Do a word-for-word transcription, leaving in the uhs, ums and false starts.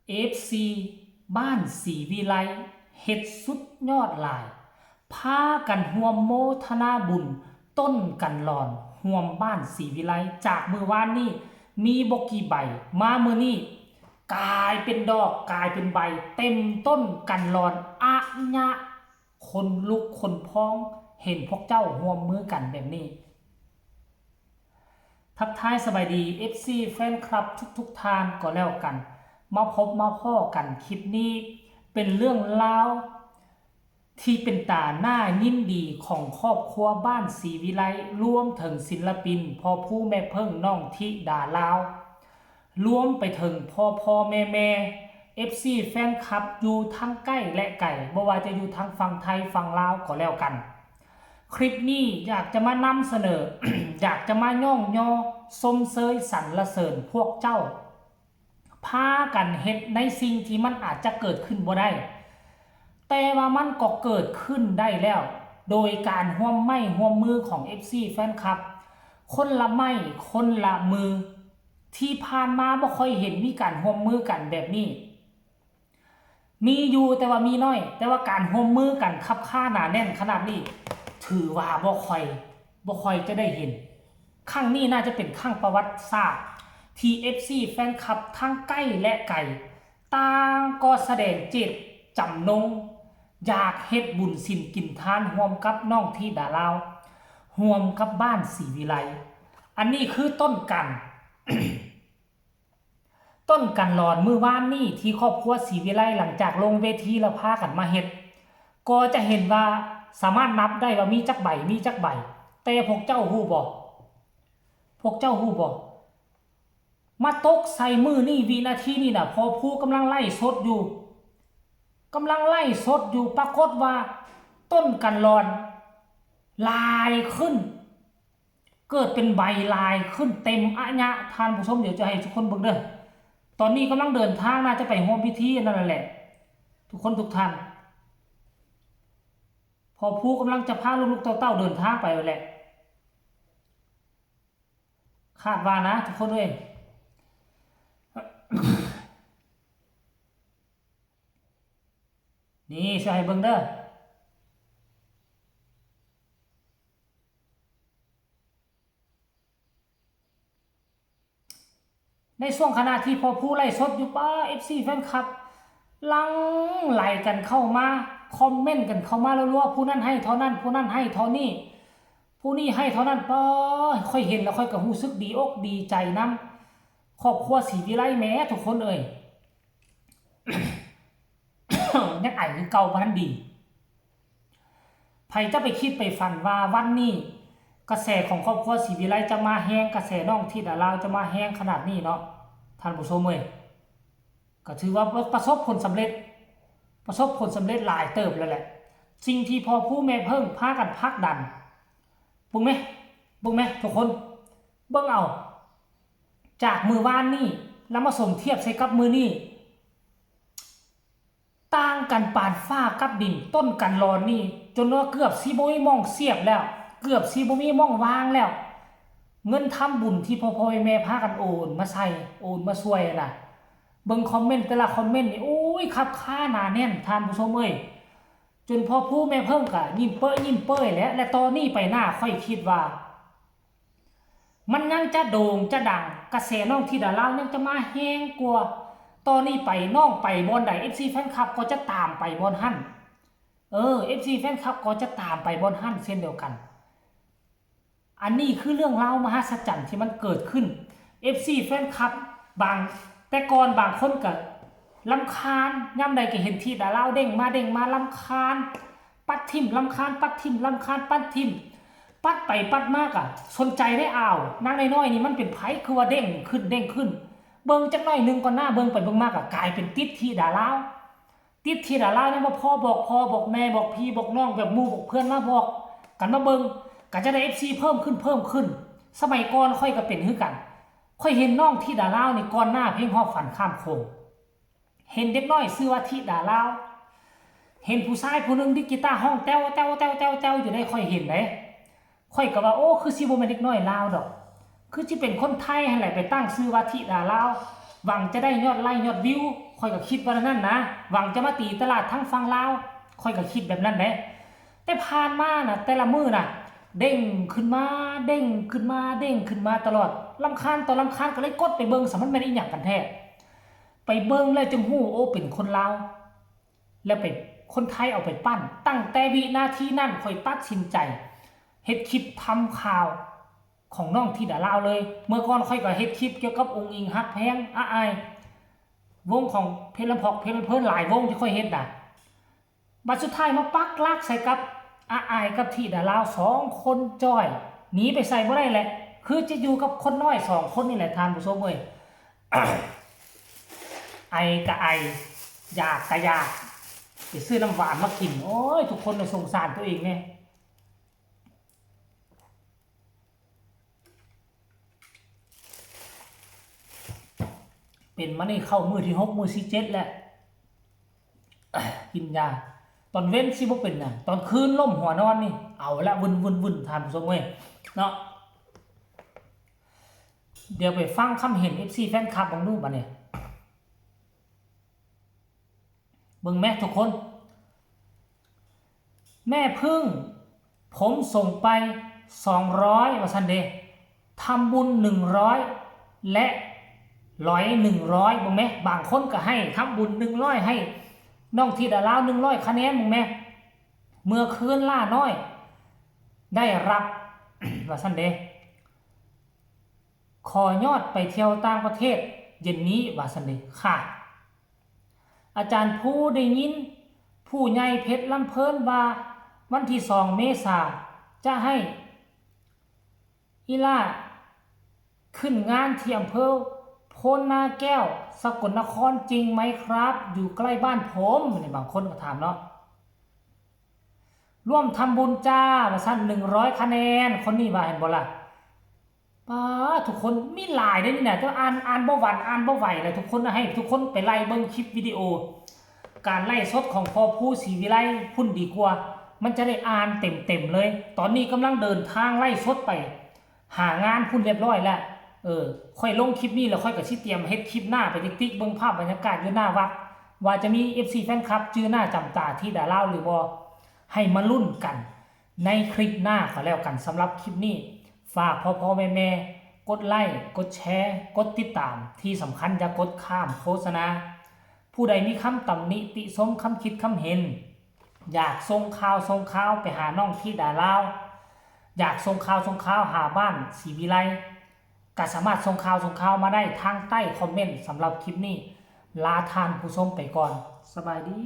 เอฟซี บ้านศรีวิไลเฮ็ดสุดยอดหลาย พากันร่วมโมทนาบุญต้นกันหลอนร่วมบ้านศรีวิไล จากมื้อวานนี้มีบ่กี่ใบ มามื้อนี้กลายเป็นดอกกลายเป็นใบเต็มต้นกันหลอนอะยะ ขนลุกขนพองเห็นพวกเจ้าร่วมมือกันแบบนี้ ทักทายสบายดี เอฟซี แฟนคลับทุกๆท่านก็แล้วกัน มาพบมาพ้อกันคลิปนี้ เป็นเรื่องราวที่เป็นตาน่ายินดีของครอบครัวบ้านศรีวิไล รวมถึงศิลปิน พ่อผู้แม่เพิ่งน้องธิดาลาว รวมไปถึงพ่อพ่อแม่แม่ เอฟซี แฟนคลับอยู่ทั้งใกล้และไกล บ่ว่าจะอยู่ทางฝั่งไทยฝั่งลาวก็แล้วกัน คลิปนี้อยากจะมานำเสนอ อยากจะมาย่องยอชมเชยสรรเสริญพวกเจ้า พากันเฮ็ดในสิ่งที่มันอาจจะเกิดขึ้นบ่ได้ แต่ว่ามันก็เกิดขึ้นได้แล้ว โดยการร่วมไม้ร่วมมือของ เอฟซี แฟนคลับ คนละไม้คนละมือ ที่ผ่านมาบ่ค่อยเห็นมีการร่วมมือกันแบบนี้ มีอยู่แต่ว่ามีน้อย แต่ว่าการร่วมมือกันคับค่าหนาแน่นขนาดนี้ ถือว่าบ่ค่อยบ่ค่อยจะได้เห็น ครั้งนี้น่าจะเป็นครั้งประวัติศาสตร์ที่ เอฟซี แฟนคลับทั้งใกล้และไกล ต่างก็แสดงเจตจำนง อยากเฮ็ดบุญศีลกินทานร่วมกับน้องธิดาลาว ร่วมกับบ้านศรีวิไล อันนี้คือต้นกัน ต้นกันหลอนมื้อวานนี้ที่ครอบครัวศรีวิไลหลังจากลงเวทีแล้วพากันมาเฮ็ด ก็จะเห็นว่าสามารถนับได้ว่ามีจักใบ มีจักใบ แต่พวกเจ้าฮู้บ่ พวกเจ้าฮู้บ่ มาตกใส่มื้อนี้วินาทีนี้น่ะ พ่อผู้กำลังไลฟ์สดอยู่ กำลังไลฟ์สดอยู่ ปรากฏว่าต้นกันหลอนหลายขึ้น เกิดเป็นใบหลายขึ้นเต็มอะยะ ท่านผู้ชม เดี๋ยวจะให้ทุกคนเบิ่งเด้อ ตอนนี้กำลังเดินทางน่าจะไปร่วมพิธีนั่นแหละ ทุกคนทุกท่าน พ่อผู้กำลังจะพาลูกๆเต้าๆเดินทางไปแล้วแหละ คาดว่านะทุกคนเอ้ย นี่ สิให้เบิ่งเด้อ ในช่วงขณะที่พ่อผู้ไลฟ์สดอยู่ ป๊า เอฟซี แฟนคลับ หลั่งไหลกันเข้ามา คอมเมนต์กันเข้ามารัวๆ ผู้นั้นให้เท่านั้น ผู้นั้นให้เท่านี้ ผู้นี้ให้เท่านั้น ป๊า ข้อยเห็นแล้วข้อยก็รู้สึกดีอกดีใจนำ ครอบครัวศรีวิไลแหมทุกคนเอ้ย ยังไอคือเก่า บ่ทันดี ไผจะไปคิดไปฝันว่าวันนี้ กระแสของครอบครัวศรีวิไลจะมาแฮง กระแสน้องธิดาลาวจะมาแฮงขนาดนี้เนาะ ท่านผู้ชมเอ้ย ก็ถือว่าประสบผลสำเร็จ ประสบผลสำเร็จหลายเติบแล้วแหละ สิ่งที่พ่อผู้แม่เพิ่งพากันผลักดัน เบิ่งแหม เบิ่งแหมทุกคน เบิ่งเอา จากมื้อวานนี้ แล้วมาสมเทียบใส่กับมื้อนี้ ต่างกันปานฟ้ากับดิน ต้นกันหลอนนี่ จนว่าเกือบสิบ่มีหม่องเสียบแล้ว เกือบสิบ่มีหม่องวางแล้ว เงินทำบุญที่พ่อพ่อแม่แม่พากันโอนมาใส่ โอนมาช่วยน่ะ เบิ่งคอมเมนต์แต่ละคอมเมนต์นี่ โอ้ย คับค่าหนาแน่น ท่านผู้ชมเอ้ย จนพ่อผู้แม่เพิ่งก็ยิ้มเป้ยยิ้มเป้ยแหละ และต่อนี้ไปหน้าข้อยคิดว่า มันยังจะโด่งจะดัง กระแสน้องธิดาลาวยังจะมาแฮงกว่า ต่อนี้ไปน้องไปบ่อนใด เอฟซี แฟนคลับก็จะตามไปบ่อนหั่น เออ เอฟซี แฟนคลับก็จะตามไปบ่อนหั่นเช่นเดียวกัน อันนี้คือเรื่องราวมหัศจรรย์ที่มันเกิดขึ้น เอฟซี แฟนคลับ บาง แต่ก่อนบางคนก็รำคาญ ยามใดก็เห็นธิดาลาวเด้งมาเด้งมารำคาญ ปัดถิ่มรำคาญ ปัดถิ่มรำคาญ ปัดถิ่ม ปัดไปปัดมาก็สนใจได้ อ้าว นางน้อยๆนี่มันเป็นไผ คือว่าเด้งขึ้นเด้งขึ้น เบิ่งจักหน่อยหนึ่งก่อนหน้า เบิ่งไปเบิ่งมาก็กลายเป็นติดธิดาลาว ติดธิดาลาวยังบ่พอ บอกพ่อบอกแม่บอกพี่บอกน้องแบบหมู่บอกเพื่อนมาบอกกันมาเบิ่ง ก็จะได้ เอฟซี เพิ่มขึ้นเพิ่มขึ้น สมัยก่อนข้อยก็เป็นคือกัน ข้อยเห็นน้องธิดาลาวนี่ก่อนหน้าเพลงฮอดฝันข้ามโขง เห็นเด็กน้อยชื่อว่าธิดาลาว เห็นผู้ชายผู้หนึ่งดีดกีตาร์ฮ้องแต้วแต้วแต้วแต้วแต้วอยู่ได้ ข้อยเห็นเด้ ข้อยก็ว่า โอ้ คือสิบ่แม่นเด็กน้อยลาวดอก คือสิเป็นคนไทยหั่นแหละ ไปตั้งชื่อว่าธิดาลาว หวังจะได้ยอดไลค์ยอดวิว ข้อยก็คิดว่านั้นนะ หวังจะมาตีตลาดทางฝั่งลาว ข้อยก็คิดแบบนั้นเด้ แต่ผ่านมาน่ะ แต่ละมื้อน่ะ เด้งขึ้นมา เด้งขึ้นมา เด้งขึ้นมาตลอด รำคาญต่อรำคาญ ก็เลยกดไปเบิ่งซะ มันแม่นอีหยังกันแท้ ไปเบิ่งแล้วจึงฮู้ โอ้ เป็นคนลาว แล้วไป คนไทยเอาไปปั้น ตั้งแต่วินาทีนั้นข้อยตัดสินใจ เฮ็ดคลิปทำข่าวของน้องธิดาลาวเลย เมื่อก่อนข้อยก็เฮ็ดคลิปเกี่ยวกับอุ๋งอิ๋งฮักแพง อาอ้าย วงของเพชรลำพอก เพชรลำเพลิน หลายวงที่ข้อยเฮ็ดน่ะ บัดสุดท้ายมาปักหลักใส่กับอาอ้ายกับธิดาลาว สองคนจ้อย หนีไปไสบ่ได้แหละ คือจะอยู่กับคนน้อยสองคนนี่แหละท่านผู้ชมเอ้ย ไอกะไอ อยากกะอยาก ไปซื้อน้ำหวานมากิน โอ้ย ทุกคนน่ะสงสารตัวเองแน่ เป็นมานี่เข้ามื้อที่หก มื้อที่เจ็ดแล้ว กินยา ตอนเว้นสิบ่เป็นหยัง ตอนคืนล้มหัวนอนนี่ เอาละ วึ่นๆๆ ท่านผู้ชมเอ้ย เนาะ เดี๋ยวไปฟังคำเห็น เอฟซี แฟนคลับเบิ่งดูบัดนี้ เบิ่งแหมทุกคน แม่พึ่ง ผมส่งไป สองร้อย ว่าซั่นเด้ ทำบุญ หนึ่งร้อย และหลอย หนึ่งร้อย เบิ่งแหม บางคนก็ให้ทำบุญ หนึ่งร้อย ให้น้องธิดาลาว หนึ่งร้อย คะแนน เบิ่งแหม เมื่อคืนล่าน้อย ได้รับ ว่าซั่นเด้ ขอยอดไปเที่ยวต่างประเทศเย็นนี้ ว่าซั่นเด้ ค่ะ อาจารย์ภูได้ยินผู้ใหญ่เพชรลำเพลินว่าวันที่สองเมษาจะให้อีหล่าขึ้นงานที่อำเภอโพนนาแก้ว สกลนคร จริงไหมครับ อยู่ใกล้บ้านผม นี่บางคนก็ถามเนาะ ร่วมทำบุญจ้า ว่าซั่น หนึ่งร้อย คะแนน คนนี้ว่า เห็นบ่ล่ะ ป๊าด ทุกคนมีหลายเด้นี่นะ แต่อ่าน อ่านบ่หวั่น อ่านบ่ไหวเลย ทุกคนให้ทุกคนไปไล่เบิ่งคลิปวิดีโอ การไลฟ์สดของพ่อภูศรีวิไลพุ้นดีกว่า มันจะได้อ่านเต็มๆเลย ตอนนี้กำลังเดินทางไลฟ์สดไปหางานพุ้นเรียบร้อยแล้ว เออ ข้อยลงคลิปนี้แล้วข้อยก็สิเตรียมเฮ็ดคลิปหน้าไปติ๊กๆเบิ่งภาพบรรยากาศอยู่หน้าวัด ว่าจะมี เอฟซี แฟนคลับจื่อหน้าจำตาธิดาลาวหรือบ่ ให้มาลุ้นกันในคลิปหน้าก็แล้วกัน สำหรับคลิปนี้ ฝากพ่อๆแม่ๆ กดไลค์ กดแชร์ กดติดตาม ที่สำคัญอย่ากดข้ามโฆษณา ผู้ใดมีคำตำหนิติชม คำคิดคำเห็น อยากส่งข่าวส่งข่าวไปหาน้องธิดาลาว อยากส่งข่าวส่งข่าวหาบ้านศรีวิไล ก็สามารถส่งข่าวส่งข่าวมาได้ทางใต้คอมเมนต์ สำหรับคลิปนี้ ลาท่านผู้ชมไปก่อน สบายดี